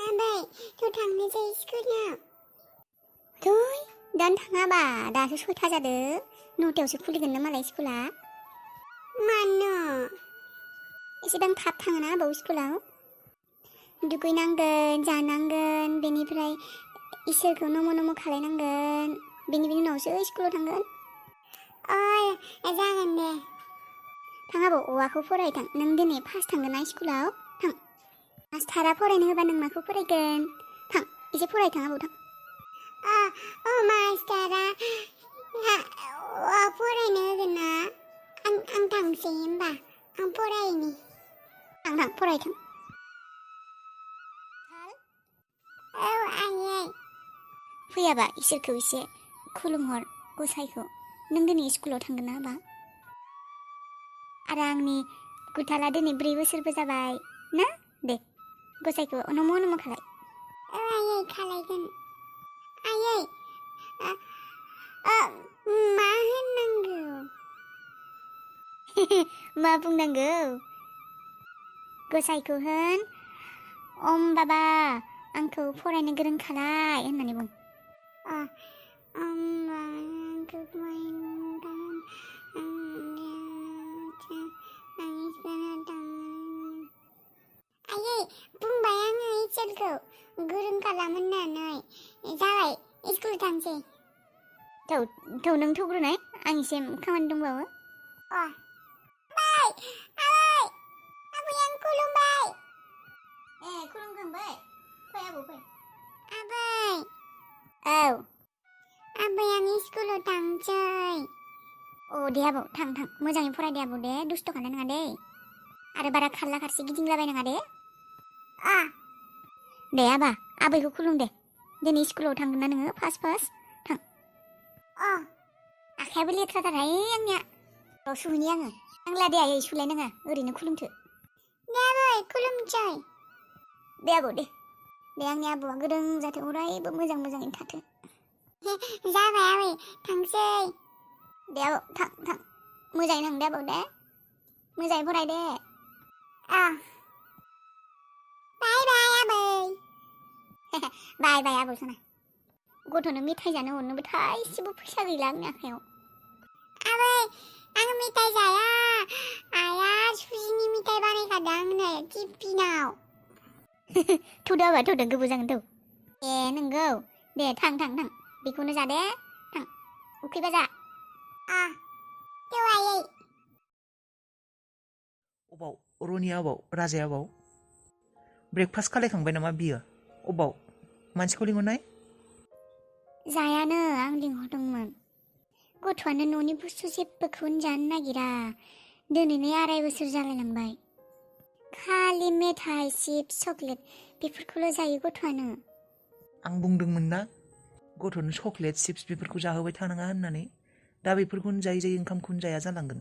आबै थ' थांनोसै स्कुलाव थै दानो थाङाबा दासो 6था जादो 9थायावसो खुलिगोन ना मालाय स्कुला मानो एसेबां थाब थाङोना आबौ स्कुलाव दुगैनांगोन जानांगोन बेनिफ्राय इसोरखौ नम' नम' खालायनांगोन बेनि उनावसो स्कुलाव थांगोन जागोन दे थां आबौ औवाखौ फरायथां नों दिनै फार्स्ट थांगोन ना स्कुलाव थां मास्टारा फरायनो होबा नों माखौ फरायगोन थां एसे फरायथां आबौ थां मास्टारा फरायनो होगोन ना आं थांसै होमबा आं फरायनि थां फरायथां औ आयै फैयाबा इसोरखौ एसे खुलुमहर गसाइखौ नों दिनै स्कुलाव थांगोन ना हाबा आरो आंनि गुथाला दिनै 4 बोसोरबो जाबाय ना दे गसाइखौ नम' नम' खालाय आयै खालायगोन आयै मा होननांगौ मा बुंनांगौ गसाइखौ होन ओम बाबा आंखौ फरायनो गोरों खालाय होननानै बुं आयै बुंबाय आङो इसोरखौ गोरों खालाम होननानै जाबाय स्कुल थांसै थौ नों थौग्रोनाय आं एसे खामानि दंबावो आबै आं खुलुमबाय खुलुमखांबाय फै आबौ फै आबै औ आबै आं स्कुलाव थांसै दे आबौ थां मोजाङै फराय दे आबौ दे दुस्थ' खालामनो नाङा दे आरो बारा खारला खारसि गिदिंलाबायनाङा दे दे आबैखौ खुलुम दे दिनै स्कुलाव थांगोन ना नोङो फार्स्ट थां आखायाबो लेथ्राथारहाय आंनिया सुहैनि आङो नांला दे आयै सुलायनाङा ओरैनो खुलुमथो दे आबै खुलुमसै दे आबौ दे आंनि आबौआ गोरों जाथों अरायबो मोजाङैनो थाथों जाबाय आबै थांसै दे आबौ थां मोजाङै थां दे आबौ दे मोजाङै फराय दे बाय बाय आबै बाय आबौ सना गथ'नो मेथाइ जानो हरनोबो थाइसेबो फैसा गैला आंनि आखायाव आबै आं मेथाइ जाया आइया सुजिनि मेथाइ बानायखादों आंनो टिफिनाव थौदो आबा थौदो गोबाव जागोन थौ नंगौ दे थां बेखौनो जा दे थां उखैबा जा थौ आयै अबाव रनिया अबाव राजाया अबाव ब्रेकफास्ट खालायखांबाय नामा बियो अबाव मानसिखौ लिंहरनाय जायानो आं लिंहरदोंमोन गथ'आनो न'नि बुस्थु जेबोखौनो जानो नागिरा दिनैनो 2.5 बोसोर जालायलांबाय खालि मेथाइ चिप्स चकलेट बेफोरखौल' जायो गथ'आनो आं बुंदोंमोन ना गथ'नो चकलेट चिप्स बेफोरखौ जाहोबाय थानाङा होननानै दा बेफोरखौनो जायै ओंखामखौनो जाया जालांगोन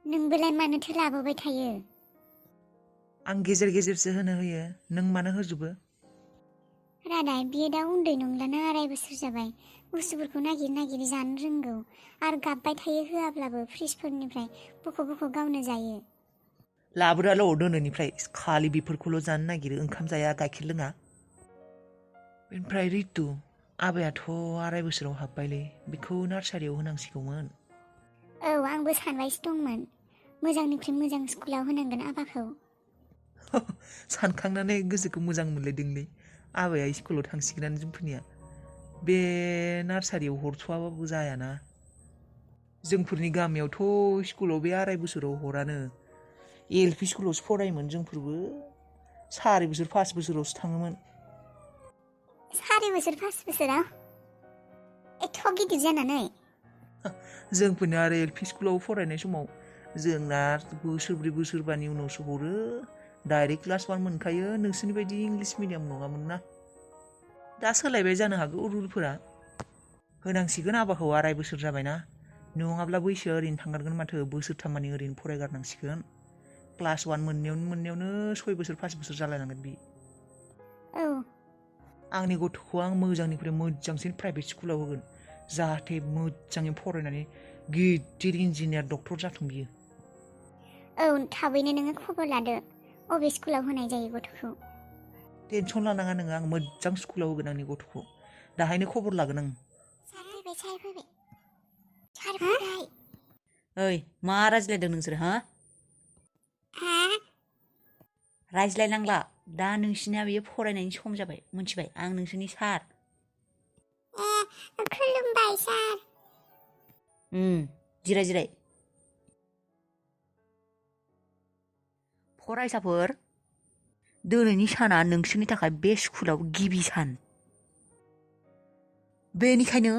नोंबोलाय मानोथो लाबोबाय थायो आं गेजेर गेजेरसो होनो होयो नों मानो होजोबो रादाय बियो दा उन्दै नंलाना 2.5 बोसोर जाबाय बुस्थुफोरखौ नागिर जानो रोंगौ आरो गाबबाय थायो होआब्लाबो फ्रिजफोरनिफ्राय बुख' गावनो जायो लाबोराल' दोनैनिफ्राय खालि बेफोरखौल' जानो नागिरो ओंखाम जाया गाइखेर लोङा बेनिफ्राय रितु आबायाथ' 2.5 बोसोराव हाबबायलै बेखौ नार्सारियाव होनांसिगौमोन औ आंबो सानबायसो दंमोन मोजांनिख्रुइ मोजां स्कुलाव होनांगोन आबाखौ सानखांनानै गोसोखौ मोजां मोनलायदोंलै आबाया स्कुलाव थांसिगोनानो जोंफोरनिया बे नार्सारियाव हरथ'वाबाबो जायाना जोंफोरनि गामियावथ' स्कुलाव बे 2.5 बोसोराव हरानो LP स्कुलावसो फरायोमोन जोंफोरबो 4 बोसोर 5 बोसोरावसो थाङोमोन 4 बोसोर 5 बोसोराव एथ' गिदिर जानानै जोंफोरनो आरो LP स्कुलाव फरायनाय समाव जोंना बोसोरब्रै बोसोरबानि उनावसो हरो डाइरेक्ट क्लास 1 मोनखायो नोंसोरनि बायदि इंलिश मिडियाम नङामोन ना दा सोलायबाय जानो हागौ रुलफोरा होनांसिगोन आबाखौ 2.5 बोसोर जाबायना नङाब्ला बैसोआ ओरैनो थांगारगोन माथो बोसोरथामानि ओरैनो फरायगारनांसिगोन क्लास 1 मोननायावनो 6 बोसोर 5 बोसोर जालायनांगोन बि औ आंनि गथ'खौ आं मोजांनिख्रुइ मोजांसिन प्राइभेट स्कुलाव होगोन जाहाथे मोजाङै फरायनानै गिदिर इन्जिनियार डक्टर जाथों बियो औ थाबैनो नोङो खबर लादो अबे स्कुलाव होनाय जायो गथ'खौ टेनसन लानाङा नोङो आं मोजां स्कुलाव होगोन आंनि गथ'खौ दाहायनो खबर लागोन आं सार फैबाय सार फैबाय ओइ मा रायज्लायदों नोंसोर हा रायज्लायनांला दा नोंसिना बेयो फरायनायनि सम जाबाय मिथिबाय आं नोंसोरनि सार खुलुमबाय सार जिराय फरायसाफोर दिनैनि साना नोंसोरनि थाखाय बे स्कुलाव गिबि सान बेनिखायनो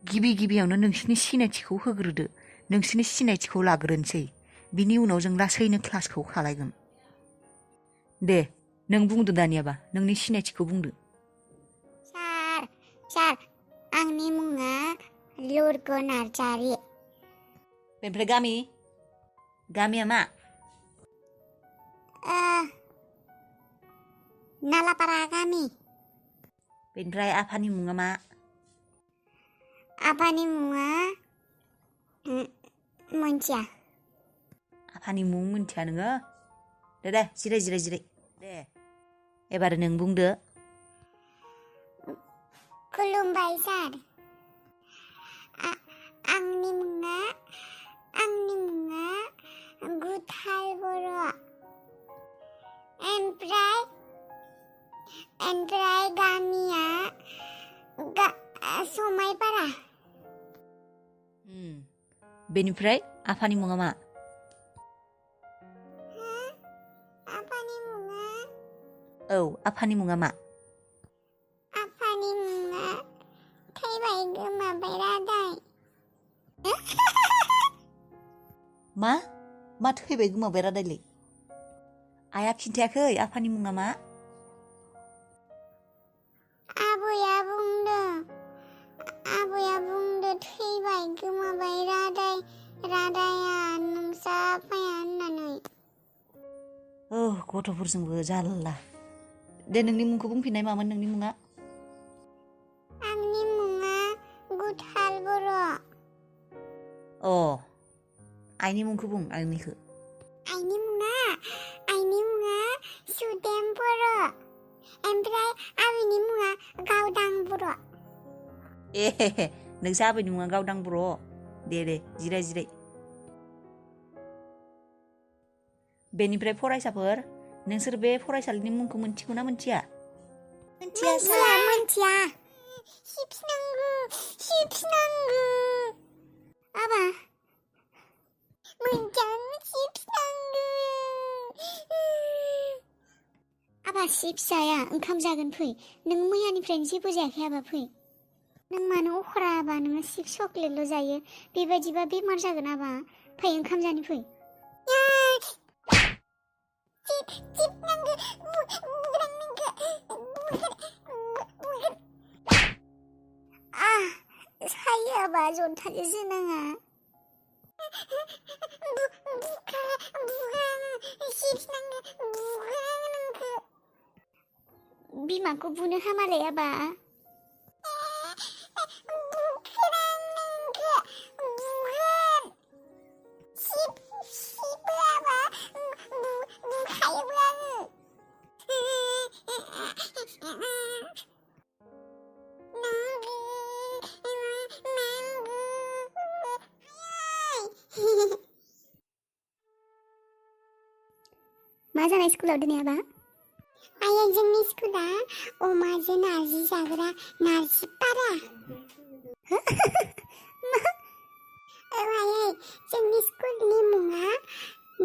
गिबियावनो नोंसोरनि सिनायथिखौ होग्रोदो नोंसोरनि सिनायथिखौ लाग्रोनोसै बिनि उनाव जों लासैनो क्लासखौ खालायगोन दे नों बुंदो दानियाबा नोंनि सिनायथिखौ बुंदो सार आंनि मुङा लुर्ग नार्जारि बेनिफ्राय गामिया मा नालापारा गामि बेनिफ्राय आफानि मुङा मा आफानि मुङा मोनथिया आफानि मुं मिन्थिया नोङो दे जिराय दे एबार नों बुंदो खुलुमबाय सार आंनि मुङा गुथाल बर' ओमफ्राय गामिया समायपारा बेनिफ्राय आफानि मुङा मा आफानि मुङा औ आफानि मुङा मा थैबाय गोमाबाय रादाय मा थैबाय गोमाबाय रादायलै आइया खिन्थायाखै आफानि मुङा मा आबैया बुंदो थैबाय गोमाबाय रादाया नोंसा आफाया होननानै गथ'फोरजोंबो जारला दे नोंनि मुंखौ बुंफिननाय मामोन नोंनि मुङा आंनि मुङा गुथाल बर' आइनि मुंखौ बुं आइनिखौ आइनि मुङा सुदेम बर' ओमफ्राय आबैनि मुङा गावदां बर' नोंसा आबैनि मुङा गावदां बर' दे जिराय बेनिफ्राय फरायसाफोर नोंसोर बे फरायसालिनि मुंखौ मिन्थिगौ ना मिन्थिया मोनथिया सिबनांगौ आबा आबा सिप्स जाया ओंखाम जागोन फै नों मैयानिफ्रायनो जेबो जायाखै आबा फै नों मानो अखरा आबा नोङो सिप्स चकलेटल' जायो बेबायदिबा बेमार जागोन आबा फै ओंखाम जानो फै सायो आबा जन्थाजों जोनाङा बिमाखौ बुनो हामालै आबा मा जानाय स्कुलाव दिनै आबा आइया जोंनि स्कुला अमाजों नारजि जाग्रा नारजि पारा आइया जोंनि स्कुलनि मुङा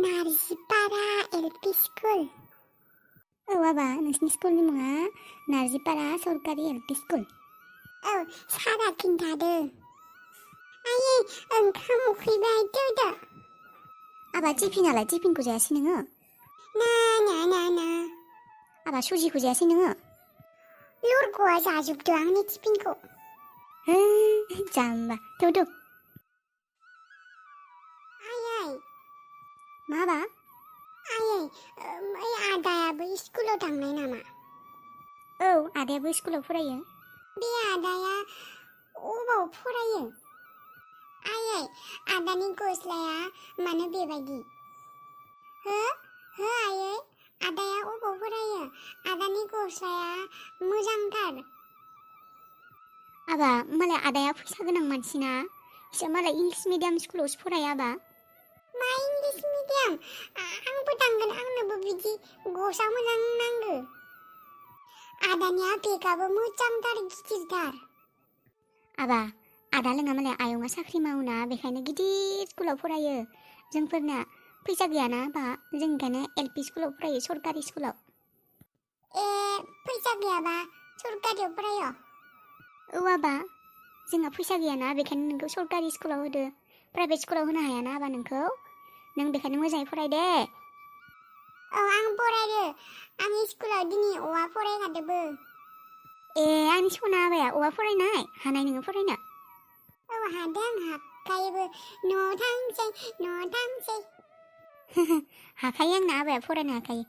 नारजि पारा एलपि स्कुल आबा नोंसिनि स्कुलनि मुङा नारजि पारा सरकारि एलपि स्कुल सारा खिन्थादो आइयै ओंखाम उखैबाय दा आबा टिफिनखौ जायासै नोङो ना आबा सुजिखौ जायासै नोङो लुरग'आ जाजोबदो आंनि टिफिनखौ जाम्बा थौ आयै माबा आयै आदायाबो स्कुलाव थांनाय नामा औ आदायाबो स्कुलाव फरायो बे आदाया अबाव फरायो आयै आदानि गस्लाया मानो बेबायदि हो आयै आदाया अबाव फरायो? आदानि गस्लाया मोजांथार। आबा मालाय आदाया फैसा गोनां मानसिना बिसोर मालाय इंलिस मिडियाम स्कुलावसो फरायो आबा। मा इंलिस मिडियाम? आंबो थांगोन, आंनोबो बिदि गस्ला मोजां नांगौ। आदानिया बेगाबो मोजांथार, गिदिरथार। आबा आदा लोङा मालाय आयंआ साख्रि मावोना, बेखायनो गिदिर स्कुलाव फरायो। जोंफोरना फैसा गैयाना आबा, जों ओंखायनो एलपि स्कुलाव फरायो, सरकारि स्कुलाव। फैसा गैयाबा सरकारियाव फरायो? औ आबा, जोंहा फैसा गैयाना, बेखायनो नोंखौ सरकारि स्कुलाव होदो। प्राइभेट स्कुलाव होनो हायाना आबा नोंखौ। नों बेखायनो मोजाङै फराय दे। औ आं फरायदो। आंनि स्कुलाव दिनै अआ फरायखादोबो। आंनि सना आबाया अआ फरायनाय? हानाय नोङो फरायनो? औ हादों, हाखायोबो। न'आव थांसै। हाखायो आंना आबाया, फरायनो हाखायो।